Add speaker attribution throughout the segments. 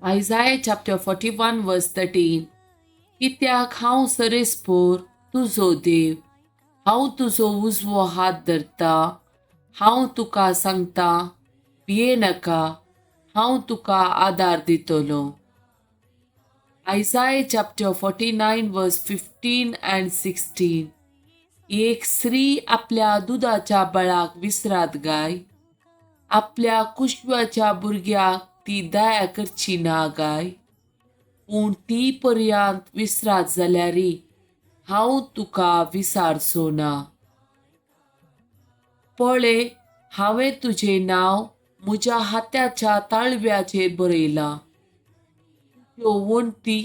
Speaker 1: Isaiah chapter 41 verse 13. कित्याक हांव सरेस्पोर तुजो देव, हांव तुजो उजवो हात धरता, हांव तुका सांगता भिये नाका, हांव तुका आदार दितलो. Isaiah chapter 49 verse 15 and 16. एक स्त्री आपल्या दुदाच्या बळाक विसरात गाय, आपल्या कुशव्याच्या भुरग्याक ती दया करची ना गाय? पूण ती पर्यंत विसरात जाल्यारय हांव तुका विसारचो ना. पळय, हांवें तुजें नांव म्हज्या हाताच्या ताळव्याचेर बरयलां. तुज्यो वण्टी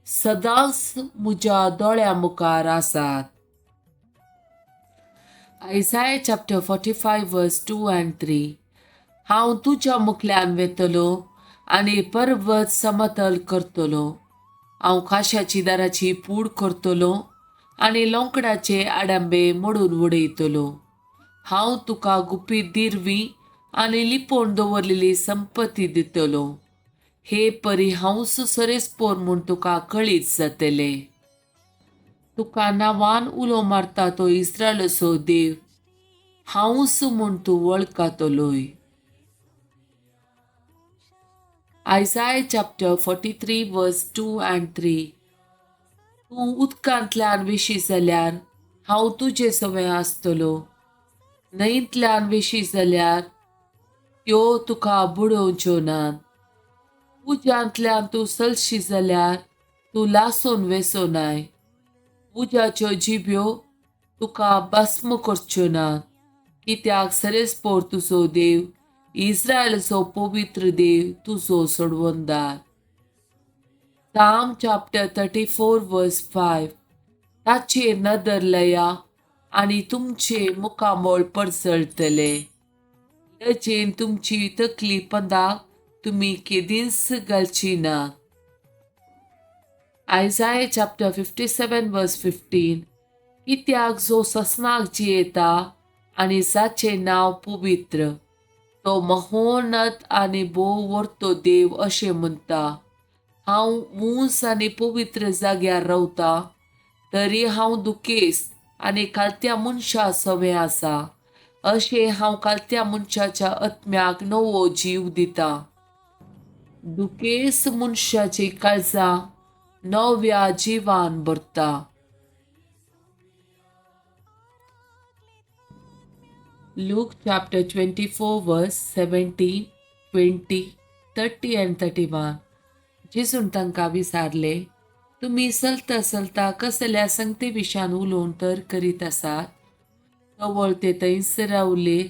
Speaker 1: सदांच म्हज्या दोळ्यां मुखार आसात. Isaiah chapter 45 verse 2 and 3. हांव तुज्या मुखल्यान वेतलो आनी पर्वत समतल करतलो. हांव काशाची दाराची पूड करतलो आनी लोंकडाचे आडंबे मोडून उडयतलो. हांव तुका गुपीत दिरवी आनी लिपोवन दवरलेली संपत्ती दितलो. हे परी हांवच सरेस्पोर म्हूण तुका कळीत जातलें. तुका नांवान उलो मारता तो इस्रायलाचो देव हांवच म्हूण तूं वळखतलोय. Isaiah chapter 43 verse 2 and 3. तूं उदकांतल्यान वेशी जाल्यार हांव तुजे सवें आसतलो. न्हंयतल्यान वेशी जाल्यार त्यो तुका बुडोवच्यो नात. उज्यांतल्यान तूं चलशी जाल्यार तूं लासून वेसो नाय. उज्याच्यो जिब्यो तुका भस्म करच्यो नात. कित्याक सरेस्पोर तुजो देव, इस्रायलाचो पवित्र देव तुजो सोडवणदार. Psalm chapter 34 verse 5. ताचेर नदर लाया आनी तुमचे मुखामळ परजळटले. लजेन तुमची तकली पंदाक तुमी केदींच घालची ना. Isaiah chapter 57 verse 15. कित्याक जो ससनाक जियेता आनी जाचें नांव पवित्र, तो महोन्नत आनी भोव वर्तो देव अशें म्हणटा, हांव ऊंच आनी पवित्र जाग्यार रावता, तरी हांव दुखेस्त आनी कालत्या मनशा सवें आसा. अशें हांव कालत्या मनशाच्या आत्म्याक नवो जीव दिता. दुखेस्त मनशाची काळजां नव्या जिवान भरता. Luke chapter 24 verse 17, 20, 30 and 31. जेजून तांकां विचारले, तुमी चलता चलता कसल्या संगते विशयान उलोवन तर करीत आसात? तवळ ते थंयच रावले,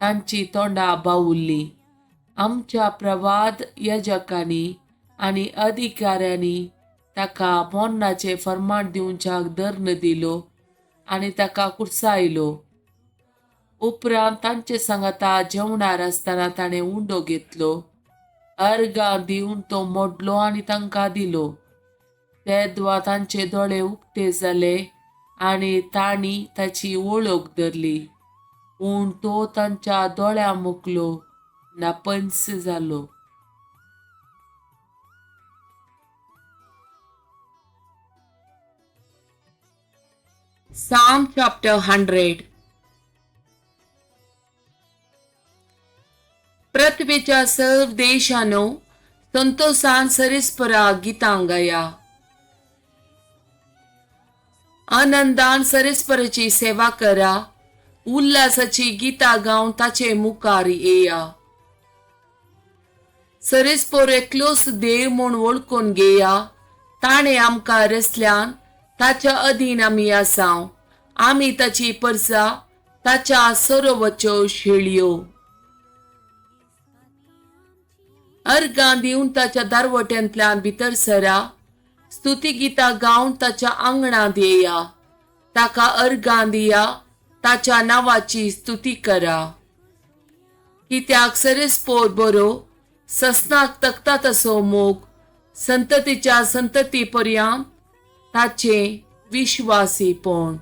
Speaker 1: तांची तोंडां बावुल्लीं. आमच्या प्रवाद याजकांनी आनी अधिकाऱ्यांनी ताका मरणाचें फर्मान दिवच्याक दर्न दिलो आनी ताका कुर्सायलो. उपरांत तांचे सांगाता जेवणार आसतना ताणें उंडो घेतलो, अर्गां दिवन तो मोडलो आनी तांकां दिलो. तेदवा तांचे दोळे उक्ते जाले आनी तांणी ताची वळख धरली, पूण तो तांच्या दोळ्यां मुखलो नापंच जालो. Psalm chapter 100. पृथ्वीच्या सर्व देशांनो, संतोषान सरिस्परा गितां गाया. आनंदान सरिस्पराची सेवा करा. उल्हासाची गितां गावन ताचे मुखार येया. सरिस्पोर एकलोच देव म्हूण वळखून घेया. ताणें आमकां रचल्यान, ताच्या अधीन आमी आसाव. आमी ताची परसा, ताच्या सरोवच्यो शेळयो. अर्गां दिवन ताच्या दारवट्यांतल्यान भितर सरा. स्तुती गितां गावन ताच्या आंगणांत येया. ताका अर्गां दिया, ताच्या नांवाची स्तुती करा. कित्याक सरेस्पोर बरो, ससनाक तकता तसो मोग, संततीच्या संतती पर्यंत ताचें विश्वासीपण.